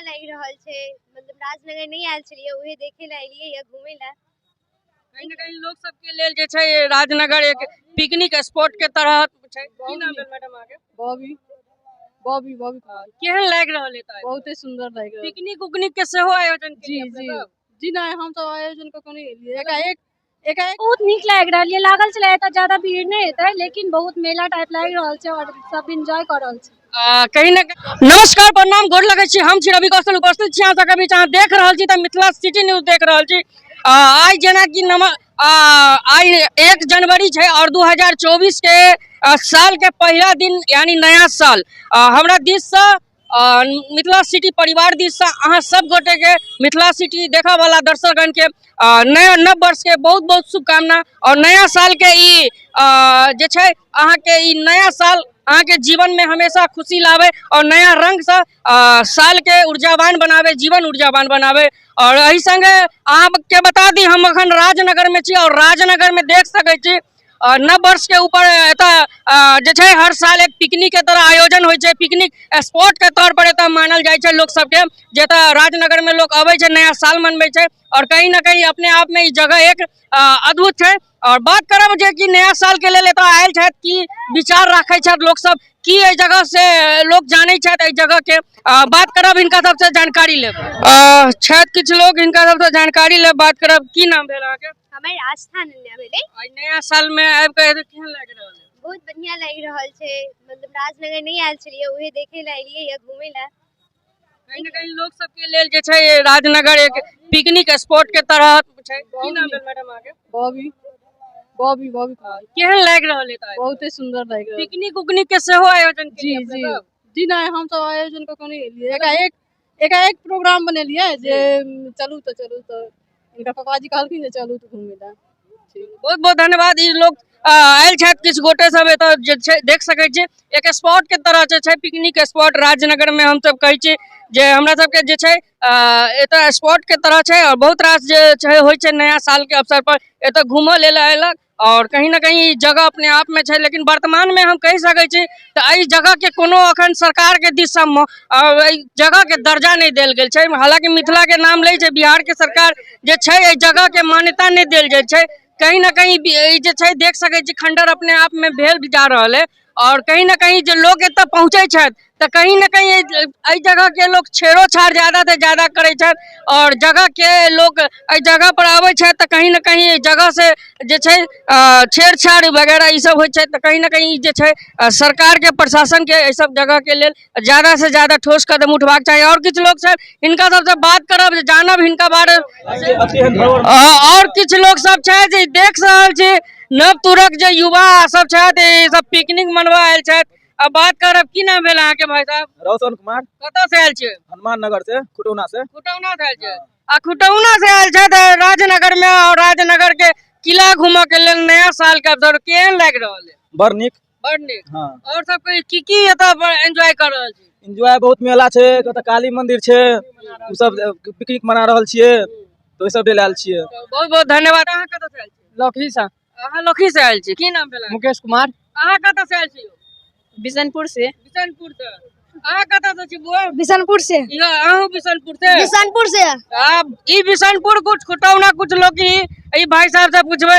लागि रहल छै। मतलब राजनगर नहि आयल छलियै, उहे देखे लए एलियै या घूमे लए। कहीं ना कहीं लोक सबके लेल जे छै राजनगर एक पिकनिक स्पॉट के तरह छै। की नाम भेल मैडम अहाँके? बॉबी, बॉबी, बॉबी कुमार। केहन लागि रहल है तऽ? बहुते सुंदर लागि रहल। पिकनिक उकनिक के सेहो आयोजन जी। केलियै अपने जी। सब? जी नहि, हम सब आयोजन कऽ के नहि एलियै, एकाएक एकाएक। बहुत नीक लागि रहल ये। लागल छलै एतऽ ज्यादा भीड़ नहि हेतै, लेकिन बहुत मेला टाइप लागि रहल छै और सब एंजॉय कऽ रहल छै। कहीं ना कहीं नमस्कार, प्रणाम, गोर लगै छी। हम छी रवि कौशल, उपस्थित छी अहाँ सबके बीच। अहाँ देख रहल छी तऽ मिथिला सिटी न्यूज देख रहल छी। आइ जेनाकि नम आइ 1 जनवरी छै और 2024 के साल के पहिला दिन, यानी नया साल। हमरा दिससँ, मिथिला सिटी परिवार दिससँ अहाँ सब गोटे के, मिथिला सिटी देखऽ वाला दर्शकगण के नया नव वर्ष के बहुत बहुत शुभकामना और नया साल के ई जे छै अहाँके ई नया साल अहाँके जीवन में हमेशा खुशी लावे और नया रंग से साल के ऊर्जावान बनावे, जीवन ऊर्जावान बनावे। और एहि संगे अहाँके बता दी, हम अखन राजनगर में छी और राजनगर में देख सकै छी नव वर्ष के ऊपर एतऽ जे छै हर साल एक पिकनिक के तरह आयोजन होइ छै। पिकनिक स्पॉट के तौर पर एतऽ मानल जाइ छै लोक सबके, जे एतऽ राजनगर में लोक अबै छै, नया साल मनबै छै और कहीं ना कहीं अपने आप में ई जगह एक अद्भुत छै। और बात करब जे कि नया साल के लेल एतऽ आयल छथि, की विचार राखै छथि लोक सब, की एहि जगह से लोक जानै छथि एहि जगह के, बात करब हिनका सबसे, जानकारी लेब। छथि किछु लोग, हिनका सबसे जानकारी लेब, बात करब। की नाम भेल अहाँके? हमर आस्था नन्या भेलै। आइ नया साल में आबि कऽ एतऽ केहन लागि रहल है? बहुत बढ़िया लागि रहल छै। मतलब राजनगर नहि आयल छलियै, उहे देखे लए एलियै या घूमे लए। कहीं ना कहीं लोक सबके लेल जे छै राजनगर एक पिकनिक स्पॉट के तरह छै। की नाम भेल मैडम अहाँके? बॉबी, बॉबी, बॉबी कुमार। केहन लागि रहल है तऽ? बहुते सुंदर लागि रहल। पिकनिक उकनिक के सेहो आयोजन जी। केलियै अपने जी। सब? जी नहि, हम सब आयोजन कऽ के नहि एलियै, एकाएक एकाएक प्रोग्राम बनेलियै जे चलू तऽ चलू, तऽ हिनकर पपाजी कहलखिन जे चलू तऽ घूमै लए। बहुत बहुत धन्यवाद। ई लोक आयल छथि किछु गोटे सब एतऽ जे छै देख सकै छी एक स्पॉट के तरह जे छै पिकनिक स्पॉट राजनगर में हमसब कहै छी जे हमरा सबके जे छै एतऽ स्पॉट के तरह छै और बहुत रास जे छै होइ छै नया साल के अवसर पर एतऽ घूमऽ लेल अयलक और कहीं ना कहीं ई जगह अपने आप में छै। लेकिन वर्तमान में हम कहि सकै छी तऽ एहि जगह के कोनो अखन सरकार के दिस सँ एहि जगह के दर्जा नहि देल गेल छै। हालांकि मिथिला के नाम लै छै बिहार के सरकार, जे छै एहि जगह के मान्यता नहि देल जाइ छै। कहीं ना कहीं ई जे छै देख सकै छी खंडर अपने आप में भेल जा रहल है और कहीं ना कहीं जे लोग एतऽ पहुँचै छथि तऽ कहीं ना कहीं एहि जगह के लोग छेड़ो छाड़ ज्यादा से ज्यादा करै छथि और जगह के लोग एहि जगह पर आबै छथि तऽ कहीं ना कहीं एहि जगह से जे छै छेड़छाड़ वगैरह ई सब होइ छै। तऽ कहीं ना कहीं ई जे छै सरकार के, प्रशासन के एहि सब जगह के लेल ज्यादा से ज्यादा ठोस कदम उठबाक चाही। और किछु लोग छथि, हिनका सबसे बात करब, जे जानब हिनका बारे। और किछु लोग सब छथि जे देख रहल छी नव तुरक जे युवा सब छथि, ई सब पिकनिक मनबा आयल छथि। अब बात करब। की नाम भेल अहाँके भाई साहब? रोशन कुमार। कतऽ से आयल छियै? हनुमान नगर से, खुटौना से। खुटौना से आयल छियै। आ खुटौना से आयल छथि राजनगर में और राजनगर के किला घूमऽ के लेल नया साल के अवसर। केहन लागि रहल है? बड़ नीक। बड़ नीक। हाँ। और सब कोई की की एतऽ एंजॉय कर रहल छी? एंजॉय बहुत, मेला छै कतऽ, काली मंदिर छै, उ सब पिकनिक मना रहल छियै, तऽ ओहि सब लेल आयल छियै। बहुत बहुत धन्यवाद। अहाँ कतऽ से आयल छी? लौकही से। अहाँ लौकही से आयल छी। की नाम भेल अहाँके? मुकेश कुमार। अहाँ कतऽ से आयल छी? बिशनपुर से। बिशनपुर से। अहाँ कतऽ से छी बुआ? बिशनपुर से। इहो अहूँ बिशनपुर से? बिशनपुर से। आब ई बिशनपुर कुछ, खुटौना कुछ लोग ई भाई साहब से पूछबै।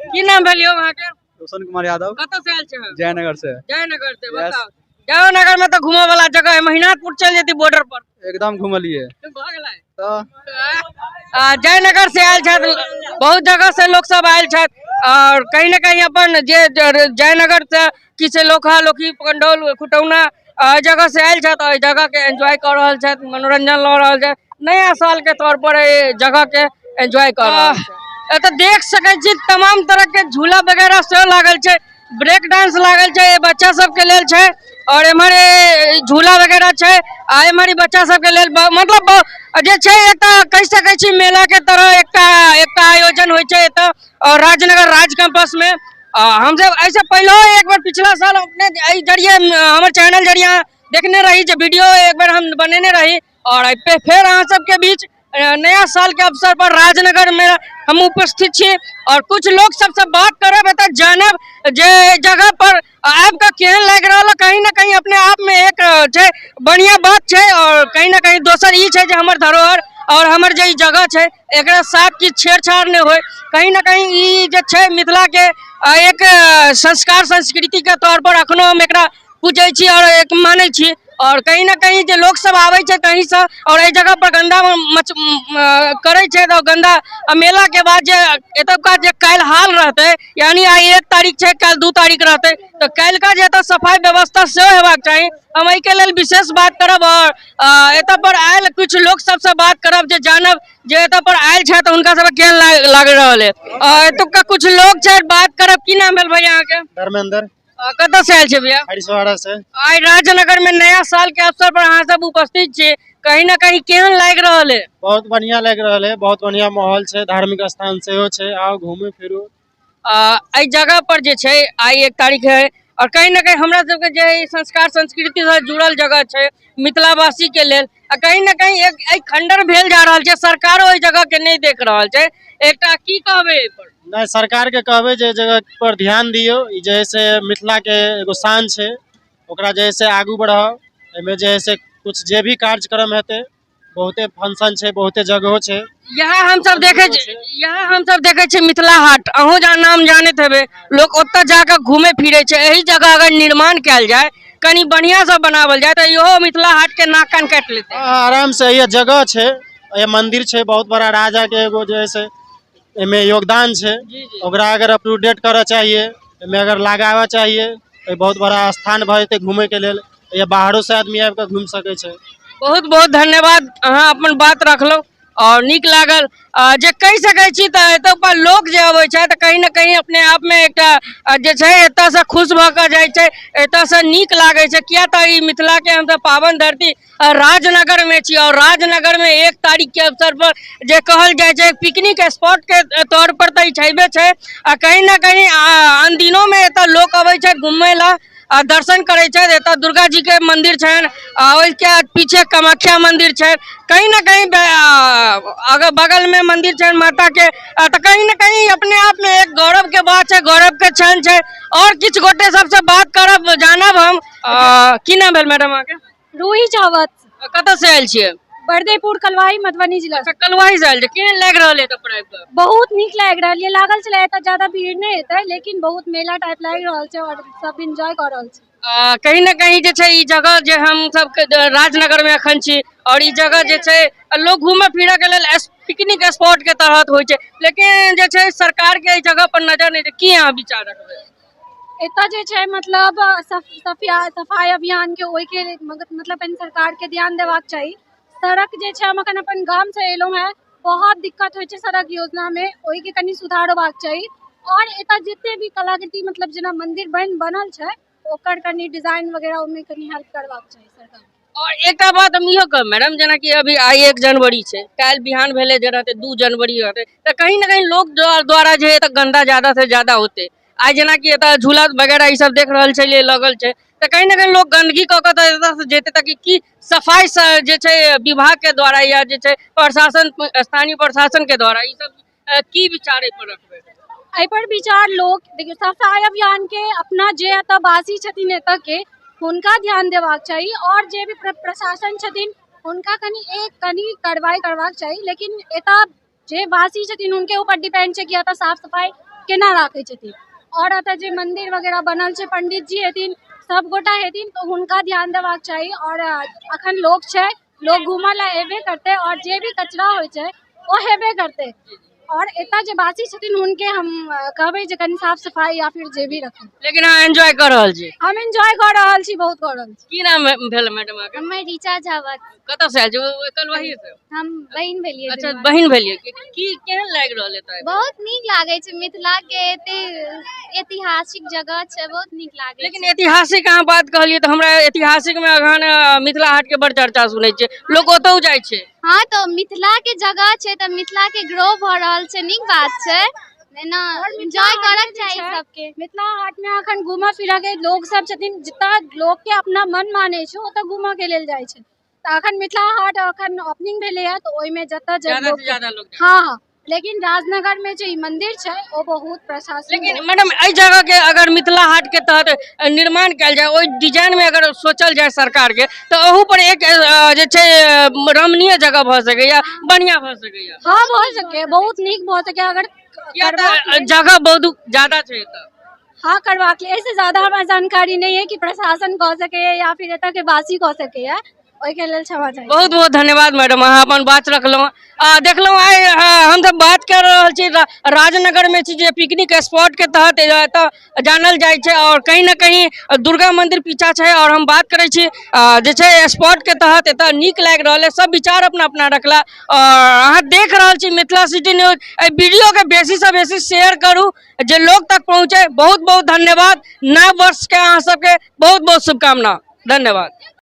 की नाम भेल यौ अहाँके? रोशन कुमार यादव। कतऽ से आयल छी अहाँ? जयनगर से। जयनगर से। Yes. बताउ, जयनगर में तऽ घूमऽ वाला जगह है, महिनाथपुर चल जेती बॉर्डर पर। एकदम घुमलिए। भऽ गेलै। तऽ जयनगर से आयल छथि, बहुत जगह से लोक सब आयल छथि और कहीं ना कहीं अपन जे जयनगर से किछु लोकहा लोकी, पंडौल, खुटौना एहि जगह से आयल छथि और एहि जगह के एंजॉय कऽ रहल छथि, मनोरंजन लऽ रहल छथि, नया साल के तौर पर एहि जगह के एंजॉय कऽ रहल छथि। एतऽ देख सकै छी तमाम तरह के झूला वगैरह सेहो लागल छै, ब्रेक डांस लागल छै, ई बच्चा सबके लेल छै और एम्हर झूला वगैरह छै आ एम्हर ई बच्चा सबके लेल मतलब जे छै एकटा कहि सकै छी मेला के तरह एकटा एकटा आयोजन होइ छै एतऽ और राजनगर राज कैंपस में। हमसब एहिसँ पहिलो एक बेर पिछला साल अपने एहि जरिए, हमर चैनल जरिए देखने रही जे वीडियो एक बेर हम बनेने रही और एहि पे फेर अहाँ सबके बीच नया साल के अवसर पर राजनगर में हम उपस्थित छी और कुछ लोग सबसे बात करब, एतऽ जानब जे जगह पर आबि कऽ केहन लागि रहल है। कहीं ना कहीं अपने आप में एक छै बढ़िया बात छै और कहीं ना कहीं दोसर ई छै जे हमर धरोहर और हमर जे ई जगह छै एकरा साथ की छेड़छाड़ नहि होय। कहीं ना कहीं ई जे छै मिथिला के एक संस्कार संस्कृति के तौर पर अखनो हम एकरा पूजै छी और एक मानै छी और कहीं ना कहीं जे लोक सब आबै छै कहींसँ और एहि जगह पर गन्दा मच करै छै तऽ गन्दा मेला के बाद जे एतुका जे काल्हि हाल रहतै, यानी आइ 1 तारीख छै, काल्हि 2 तारीख रहतै, तऽ काल्हिका जे एतऽ सफाइ व्यवस्था सेहो हेबाक चाही। हम एहिके लेल विशेष बात करब और एतऽ पर आयल किछु लोक सबसँ बात करब जे जानब जे एतऽ पर आयल छथि तऽ हुनका सबके केहन लागि रहल है। एतुका किछु लोक छै, बात करब। की नाम भेल भैया अहाँके? धर्मेंद्र। कतऽ से आयल छै भैया? हरिसवाड़ा से। आइ राजनगर में नया साल के अवसर पर अहाँ सब उपस्थित छी, कहीं ना कहीं केहन लागि रहल है? बहुत बढ़िया लागि रहल है, बहुत बढ़िया माहौल छै, धार्मिक स्थान सेहो छै, आउ घूमू फिरू। एहि जगह पर जे छै आइ 1 तारीख है और कहीं ना कहीं हमरा सबके जे है संस्कार संस्कृति से जुड़ल जगह छै मिथिलावासी के लेल, आ कहीं ना कहीं एक एहि खंडर भेल जा रहल छै, सरकारो एहि जगह के नहि देख रहल छै। एकटा की कहबै एहि पर? नहि, सरकार के कहबै जे जगह पर ध्यान दियौ, ई जे है से मिथिला के एगो शान छै, ओकरा जे है से आगू बढ़ाउ। एहिमे जे है से कुछ जे भी कार्यक्रम हेतै, बहुते फंक्शन छै, बहुते जगहो छै। यहाँ हमसब देखै छी, यहाँ हमसब देखै छी मिथिला हाट, अहूँ जहाँ नाम जानैत हेबै, लोक ओतऽ जाकऽ घूमे फिरै छै। एहि जगह अगर निर्माण कयल जाय, कनि बढ़िआँ से बनावल जाय, तऽ इहो मिथिला हाट के नाक कान काटि लेतै। हाँ, आराम से। यह जगह छै, यह मंदिर छै, बहुत बड़ा राजा के एगो जे है से एहिमे योगदान छै, ओकरा अगर अप टू डेट करऽ चाहिए, एहिमे अगर लगाबऽ चाहिए, तऽ बहुत बड़ा स्थान भऽ जेतै घूमे के लेल। या बाहरो से आदमी आबि कऽ घूमि सकै छै। बहुत बहुत धन्यवाद, अहाँ अपन बात रखलहुँ और नीक लागल। जे कहि सकै छी तऽ एतुका लोक जे अबै छै तऽ कहीं ना कहीं अपने आपमे एकटा जे छै एतऽसँ खुश भऽ कऽ जाइ छै, एतऽसँ नीक लागै छै, किया तऽ ई मिथिलाके हमसब पावन धरती राजनगर में छी और राजनगर में 1 तारीख के अवसर पर जे कहल जाइ छै पिकनिक स्पॉट के तौर पर तऽ ई छैबे छै, आ कहीं ना कहीं आन दिनों में एतऽ लोक अबै छै घूमै ला आ दर्शन करै छै। एतऽ दुर्गा जी के मंदिर छनि आ ओहिके पीछे कामाख्या मंदिर छै, कहीं ना कहीं अगर बगल में मंदिर छनि माता के, तऽ कहीं ना कहीं अपने आप में एक गौरव के बात छै, गौरव के क्षण छै। और किछु गोटे सबसे बात करब, जानब हम। की नाम भेल मैडम अहाँके? रूही चावत। कतऽ से आयल छियै? बरदेपुर कलवाही, मधुबनी जिला। अच्छा, कलवाही से आयल छियै। केहन लागि रहल है एतऽ पर आबि कऽ? बहुत नीक लागि रहल ये। लागल छलै एतऽ ज्यादा भीड़ नहि हेतै, लेकिन बहुत मेला टाइप लागि रहल छै और सब एंजॉय कऽ रहल छै। कहीं ना कहीं जे छै ई जगह जे हम सब राजनगर में अखन छी और ई जगह जे छै लोग घूमे फिरे के लेल पिकनिक स्पॉट के तहत होइ छै, लेकिन जे छै सरकार के एहि जगह पर नजर नहि छै। की अहाँ विचार रखबै? एतऽ जे छै मतलब सफाई अभियान के ओहिके मतलब कनि सरकार के ध्यान देबाक चाही। सड़क जे छै, हम अखन अपन गाम से एलहुँ हेँ, बहुत दिक्कत होइ छै सड़क योजना में, ओहिके कनि सुधार होबाक चाही। और एतऽ जते भी कलाकृति मतलब जेना मंदिर बनल छै, ओकर कनि डिजाइन वगैरह ओहिमे कनि हेल्प करबाक चाही सरकार। और एकटा बात हम इहो कहब मैडम, जेनाकि अभी आइ 1 जनवरी छै, काल्हि बिहान भेलै जे रहतै 2 जनवरी रहतै, तऽ कहीं ना कहीं लोक द्वारा जे है तऽ गन्दा ज्यादा से ज्यादा होतै। आइ जेनाकि एतऽ झूला वगैरह ई सब देख रहल छलियै लगल छै, तऽ कहीं ना कहीं लोक गन्दगी कऽ कऽ तऽ एतऽ से जेतै, तऽ की सफाइ जे छै विभाग के द्वारा या जे छै प्रशासन, स्थानीय प्रशासन के द्वारा ई सब की विचार एहि पर रखबै? एहि पर विचार लोक देखियौ, सफाई अभियान के अपना जे एतऽ वासी छथिन एतऽ के, हुनका ध्यान देबाक चाही और जे भी प्रशासन छथिन हुनका कनि एक कनि कार्रवाई करबाक चाही। लेकिन एतऽ जे वासी छथिन हुनके ऊपर डिपेंड छै कि एतऽ साफ सफाई केना राखै छथिन। और एतऽ जे मंदिर वगैरह बनल छै, पंडित जी हेथिन, सब गोटा हेथिन, तऽ हुनका ध्यान देबाक चाही। और अखन लोक छै, लोक घूमऽ लए एबे करतै और जे भी कचरा होइ छै ओ हेबे करतै। और एतऽ जे वासी छथिन हुनके हम कहबै जे कनि साफ सफाई या फिर जे भी रखै। लेकिन अहाँ एंजॉय कऽ रहल छी? हम एंजॉय कऽ रहल छी, बहुत कऽ रहल छी। की नाम भेल मैडम अहाँके? हमर ऋचा झावत। कतऽ से आयल छी? कलवाही से? हम बहिन भेलियै। अच्छा, बहिन भेलियै। की केहन लागि रहल है? बहुत नीक लागै छै, मिथिला के एते ऐतिहासिक जगह छै, बहुत नीक लागै छै। लेकिन ऐतिहासिक अहाँ बात कहलियै तऽ हमरा ऐतिहासिक में अखन मिथिला हाट के बड़ चर्चा सुनै छियै, लोक ओतौ जाइ छै। हाँ, तऽ मिथिला के जगह छै तऽ मिथिला के ग्रो भऽ रहल छै, नीक बात छै, एना एंजॉय करक चाही सबके। मिथिला हाट में अखन घूमऽ फिरऽ के लोक सब छथिन, जतऽ लोक के अपना मन मानै छै ओतऽ घूमऽ के लेल जाइ छै। तऽ अखन मिथिला हाट अखन ओपनिंग भेलैया तऽ ओहिमे जतऽ जे ज्यादा लोक से ज्यादा लोग जाय। हँ हँ, लेकिन राजनगर में जे ई मंदिर छै ओ बहुत प्रशासन लेकिन मैडम एहि जगह के अगर मिथिला हाट के तहत निर्माण कयल जाय, ओहि डिजाइन में अगर सोचल जाय सरकार के, तऽ ओहू पर एक जे छै रमणीय जगह भऽ सकैया, बढ़िया भऽ सकैया। हँ, भऽ सके, बहुत नीक भऽ सके अगर किया करबाक तऽ जगह बहुत ज्यादा छै एतऽ। हाँ, करबाक लेल। एहिसँ ज्यादा हमरा जानकारी नहि है कि प्रशासन कऽ सकैया या फिर एतऽ के वासी कऽ सकैया, ओहिके लेल क्षमा चाही। बहुत बहुत धन्यवाद मैडम, अहाँ अपन बात रखलहुँ। आ देखलहुँ आइ हमसब बात कर रहल छी राजनगर में छी, जे पिकनिक स्पॉट के तहत एतऽ जानल जाइ छै और कहीं ना कहीं दुर्गा मंदिर पीछा छै। और हम बात करै छी जे छै स्पॉट के तहत एतऽ नीक लागि रहल है। सब विचार अपना अपना रखला और अहाँ देख रहल छी मिथिला सिटी न्यूज। एहि वीडियो के बेसी से बेसी शेयर करू जे लोग तक पहुँचे। बहुत बहुत धन्यवाद। नव वर्ष के अहाँ सबके बहुत बहुत शुभकामना। धन्यवाद।